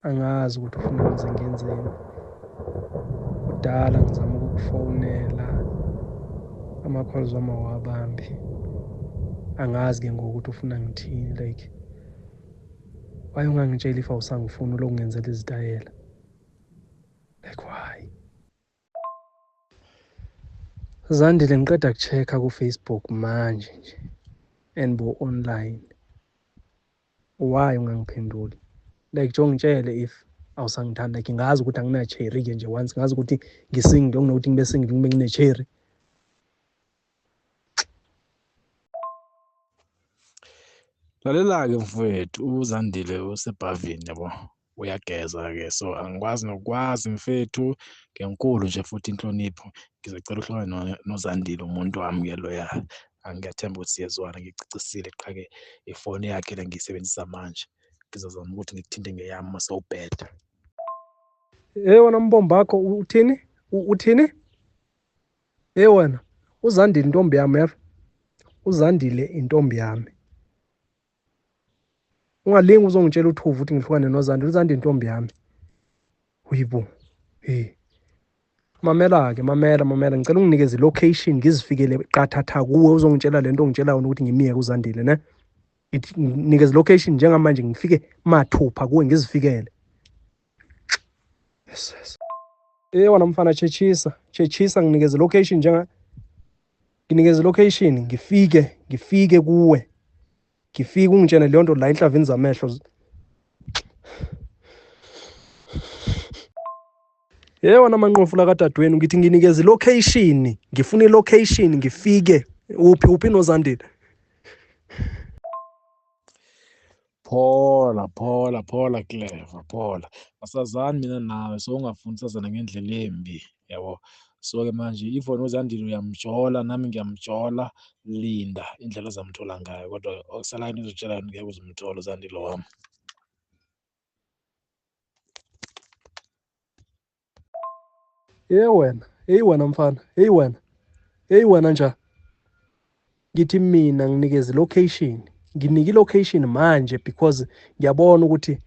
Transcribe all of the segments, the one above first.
Angazi ukuthi ufuna ngize ngenzeni. Kudala ngizama ukukufonela, ama-calls wami awuwabambi. Angazi ke ngoku ukuthi ufuna ngithini, like why ungangitsheli if awusangifuni ulokhu ungenzela izitayela, like why? Zandile, ngiqeda ku-check-a ku-Facebook manje nje and bo-online. Why ungangiphenduli? Like jongitshele if awusangithandi, like ngazi ukuthi angina-cherry-ke nje once, ngazi ukuthi ngi-single, kunokuthi ngibe single ngibe ngine-cherry. Lalela-ke mfowethu, uZandile usebhavini yabo, uyageza-ke so angikwazi nokwazi mfethu ngenkulu nje futhi inhlonipho. Ngizocela uhlukane noZandile umuntu wami-ke loya. Ngiyathemba ukuthi siyezwana, ngicacisile qha-ke ifoni yakhe le ngiyisebenzisa manje. Ngizozama ukuthi ngikuthinte ngeyami uma sewubheda. Hey wena mbombakho, uthini? Uthini? Hey wena, uZandile intombi yami yeva. UZandile intombi yami. Ungalingi uzongitshela uthuva ukuthi ngihlukane noZandile, uZandile intombi yami. Uyibo. Hey. Mamela-ke, mamela, mamela, ngicela unginikeze i-location ngizifikele qathatha kuwe uzongitshela lento ongitshela yona ukuthi ngimiyeke uZandile, ne? Nginikeze i-location njengamanje ngifike mathupha kuwe ngizifikele. Yes, yes. Eh wena mfana, tsheshisa, tsheshisa, nginikeze location njenga nginikeze location ngifike, ngifike kuwe. Ngifike ungitshene leyo nto la enhlavini zamehlo. Hey wena manqofu la kadadewenu, ngithi nginikeze location, ngifuna i-location ngifike. Uphi, uphi noZandile? Phola, phola, phola Clever, phola. Asazani mina nawe, so ungafuni sazana ngendlela embi, yabo. So-ke manje if wena uZandile uyamjola, nami ngiyamjola, linda indlela ozamthola ngayo, kodwa okusalayo ngizotshela yona, ngeke uze umthole uZandile wami. Hey wena, hey wena mfana, hey wena. Hey wena nja. Ngithi mina nginikeze location, nginike i-location manje because ngiyabona ukuthi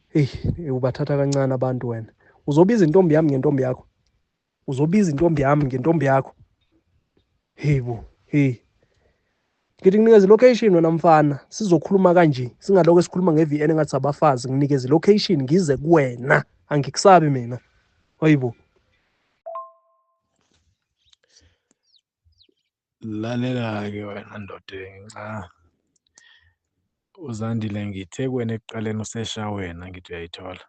hey ubathatha kancane abantu wena. Uzobiza intombi yami ngentombi yakho. Uzobiza intombi yami ngentombi yakho. Hey bo, hey. Ngithi nginikeze location wena mfana, sizokhuluma kanje, singaloko esikhuluma nge-VN engathi abafazi, nginikeze location ngize kuwena, angikusabi mina. Hayibo. Lalela-ke wena ndoda enca. UZandile ngithe kuwena ekuqaleni useshaweni, angithi uyayithola.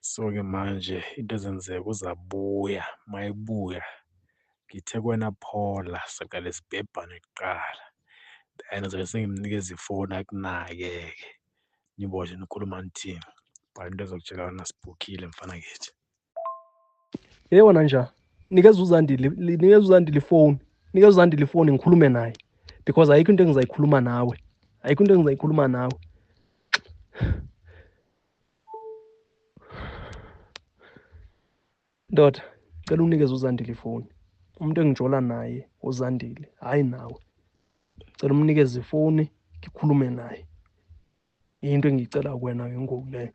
So-ke manje into ezenzeka uzabuya, mayebuya ngithe kuwena phola, soqale sibhebhane kuqala. Then ngizobe sengimnikeza ifoni akunake-ke, nibone nikhuluma nithini. But into ezokutshela yona sibhukhile mfana kithi. Hey wena nja, nikeza uZandile, nikeza uZandile ifoni, nikeza uZandile ifoni ngikhulume naye because ayikho into engizayikhuluma nawe, ayikho into engizayikhuluma nawe. Ndoda, cela unikeze uZandile ifoni. Umuntu engijola naye uZandile, hayi nawe. Cela umnikeze ifoni ngikhulume naye. Into engiyicela kuwena ke ngoku leyo.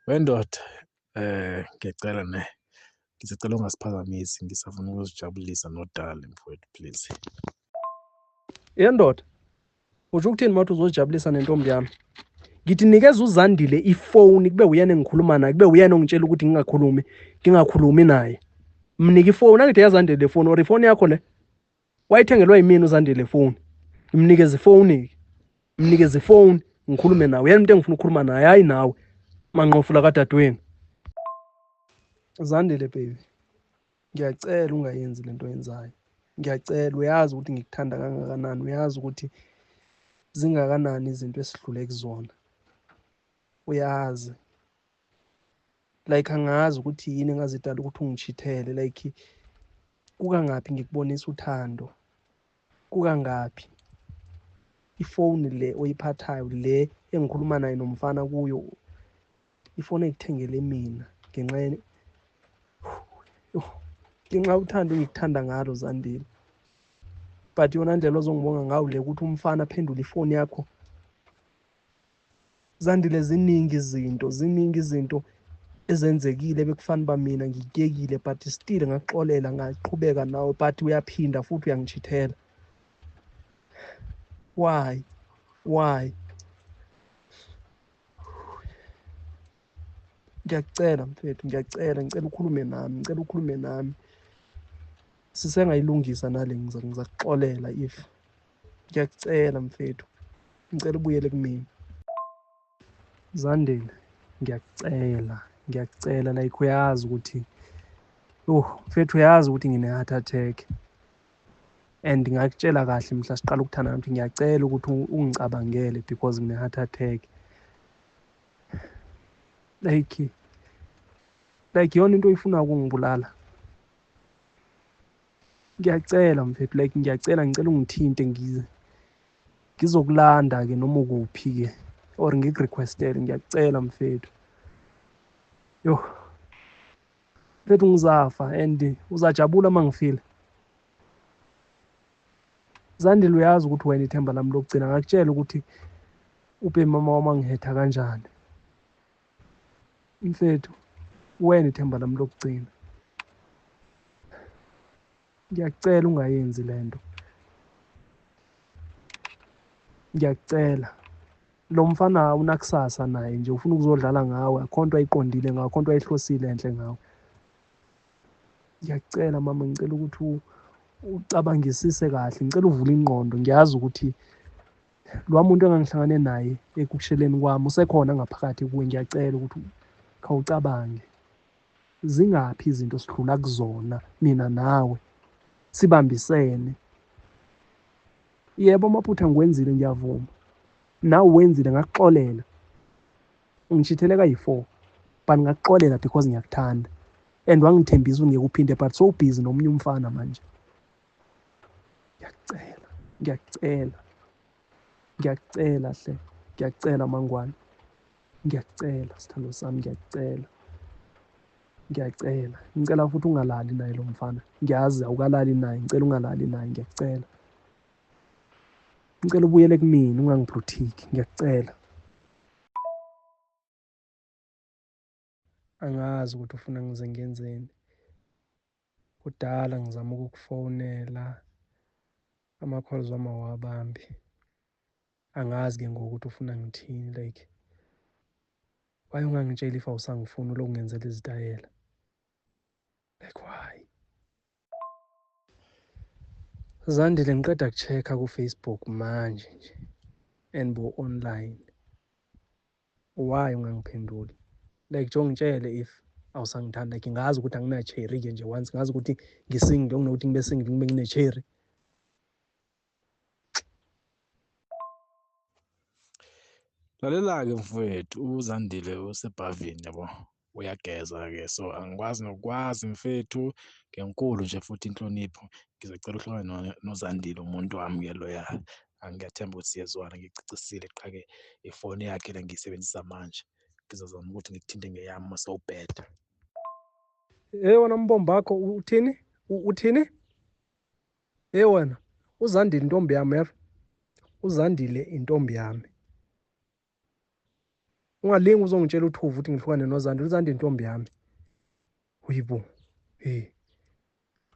Wendoda, ngiyacela ne, ngisacela ungasiphazamisi, ngisafuna ukuzijabulisa nodali mfowethu, please. Yendoda, usho ukuthini mawuthi uzojabulisa nentombi yami? Ngithi nikeza uZandile ifoni kube uyena engikhuluma naye, kube uyena ongitshela ukuthi ngingakhulumi, ngingakhulumi naye. Mnike ifoni, angithi yaZandile le foni or ifoni yakho le. Wayithengelwa yimina uZandile ifoni. Mnikeze ifoni, mnikeze ifoni ngikhulume nawe. Uyena umuntu engifuna ukukhuluma naye, hayi nawe. Manqofu la kadadewenu. Zandile baby, ngiyacela ungayenzi lento oyenzayo. Ngiyacela, uyazi ukuthi ngikuthanda kangakanani, uyazi ukuthi zingakanani izinto esidlule kuzona. Uyazi. Like angazi ukuthi yini engazidala ukuthi ungichithele, like kukangaphi ngikubonisa uthando. Kukangaphi ifoni le oyiphathayo le engikhuluma naye nomfana kuyo, ifoni engikuthengele mina ngenxa ngenxa uthando engikuthanda ngalo Zandile. But yona ndlela ozongibonga ngayo le ukuthi umfana aphendule ifoni yakho. Zandile, ziningi izinto, ziningi izinto ezenzekile bekufanele uba mina ngikuyekile, but still ngakuxolela, ngaqhubeka nawe, but uyaphinda futhi uyangichithela. Why? Why? Ngiyakucela mfethu, ngiyacela, ngicela ukhulume nami, ngicela ukhulume nami. Sisengayilungisa nale, ngizakuxolela if. Ngiyakucela mfethu, ngicela ubuyele kumina. Zandile, ngiyakucela, ngiyakucela, like uyazi ukuthi, oh mfethu, uyazi ukuthi ngine-heart attack. And ngakutshela kahle mhla siqala ukuthandana ukuthi ngiyacela ukuthi ungicabangele because ngine-heart attack. Like yona into oyifuna ukungibulala. Ngiyacela mfethu, like ngiyacela, ngicela ungithinte, ngizokulanda ke noma ukuphi ke, or ngikurequestele, ngiyacela mfethu. Yo mfethu, ngizafa and uzajabula uma ngifile. Zandile, uyazi ukuthi wena ithemba lami lokugcina. Ngakutshela ukuthi ube mama wami angihetha kanjani. Mfethu, wena ithemba lami lokugcina. Ngiyacela ungayenzi lento. Ngiyacela. Lo mfana unakusasa naye nje, ufuna ukuzodlala ngawe, akho nto ayiqondile ngawe, akho nto ayihlosile enhle ngawe. Ngiyacela mama, ngicela ukuthi ucabangisise kahle, ngicela uvule ingqondo. Ngiyazi ukuthi lo muntu engangihlangane naye ekusheleni kwami usekhona ngaphakathi kuwe. Ngiyacela ukuthi khawucabange, zingaphi izinto sidlula kuzona mina nawe sibambisene. Yebo, amaphutha ngiwenzile, ngiyavuma, nawe wenzile, ngakuxolela, ungishithele kayi-4, but ngakuxolela because ngiyakuthanda and wangithembisa ungeke uphinde, but so busy nomunye umfana manje. Ngiyakucela, ngiyakucela, ngiyakucela hle, ngiyakucela Mangwane, ngiyakucela sithando sami, ngiyakucela, ngiyacela, ngicela futhi ungalali naye lo mfana. Ngiyazi awukalali naye, ngicela ungalali naye, ngiyakucela. Ngicela ubuyele kumina, ungangibluthiki, ngiyakucela. Angazi ukuthi ufuna ngize ngenzeni. Kudala ngizama ukukufonela, ama-calls wami awabambi. Angazi ke ngoku ukuthi ufuna ngithini, like why ungangitsheli if awusangifuni, ulokhu ungenzela izitayela? Like why? Zandile, ngiqeda ku-check-a ku-Facebook manje nje and bo online. Why ungangiphenduli? Like nje ungitshele if awusangithandi, like ngazi ukuthi angina-cherry ke nje once, ngazi ukuthi ngi-single, kunokuthi ngibe single ngibe ngine-cherry. Lalela-ke mfowethu, uZandile usebhavini yabo, uyageza-ke, so angikwazi nokwazi mfethu, ngenkulu nje futhi inhlonipho. Ngizocela uhlukane noZandile, umuntu wami-ke loya. Ngiyathemba ukuthi siyezwana, ngicacisile qha-ke ifoni yakhe le ngiyisebenzisa manje. Ngizozama ukuthi ngikuthinte ngeyami uma sewubheda. Hey wena mbombo wakho, uthini? Uthini? Hey wena, uZandile intombi yami, yeva? uZandile intombi yami. Ungalingi uzongitshela uthuva ukuthi ngihlukane noZandile, uZandile intombi yami. Uyibo. Hey.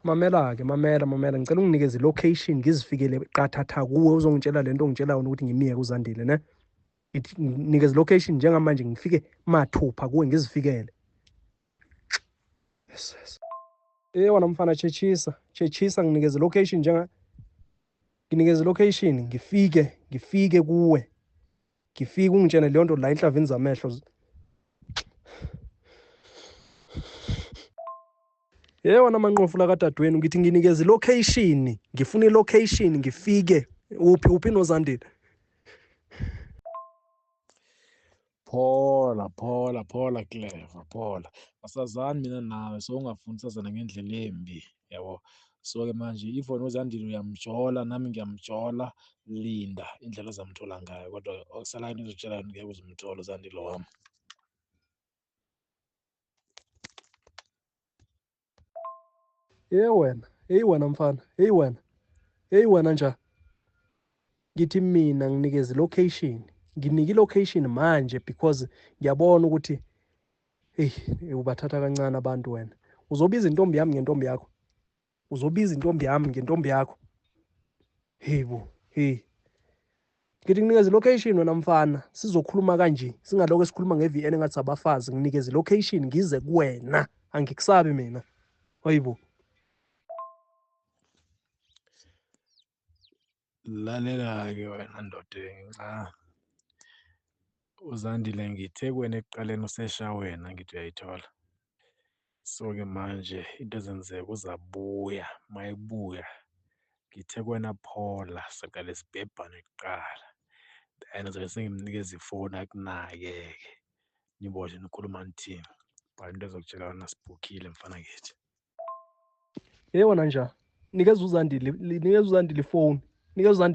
Mamela ke, mamela, mamela, ngicela unginikeze location ngizifikele qathatha kuwe, uzongitshela lento ongitshela yona ukuthi ngimiyeke uZandile, ne? Ngithi nginikeze location njengamanje, ngifike mathupha kuwe ngizifikele. Yes, yes. Eh wena mfana, chechisa, chechisa, nginikeze location njenga nginikeze location ngifike, ngifike kuwe. Ngifike ungitshene leyo nto la enhlavini zamehlo. Ye wena manqofu la kadadewenu, ngithi nginikeze location, ngifuna ilocation ngifike. Uphi, uphi noZandile? Phola, phola, phola Clever, phola. Asazani mina nawe, so ungafuni sazana ngendlela embi, yabo. So ke manje if wena uZandile uyamjola, nami ngiyamjola, linda indlela ozamthola ngayo, kodwa okusalayo ngizokutshela ngeke uzumthole uZandile wami. Hey wena, hey wena mfana, hey wena. Hey wena nja. Ngithi mina nginikeze location, Nginike i-location manje because ngiyabona ukuthi hey, ubathatha kancane abantu wena. Uzobiza intombi yami ngentombi yakho. Uzobiza intombi yami ngentombi yakho. Hey bo, hey. Ngithi nginikeze location wena mfana, sizokhuluma kanje, singaloko sikhuluma nge-VN engathi abafazi, nginikeze location ngize kuwena. Angikusabi mina. Hayibo. Lalela-ke wena ndoda nca. UZandile ngithe kuwena ekuqaleni useshaweni angithi uyayithola. So-ke manje into ezenzeka uzabuya, uma ebuya ngithe kuwena phola soqale sibhebhane kuqala. Then ngizobe sengimnikeza ifoni akunake-ke, nibone nikhuluma nithini. But into ezokutshela yona sibhukhile mfana kithi. Hey wena nja, nikeza uZandile, nikeza uZandile ifoni. Nikeza uZandile.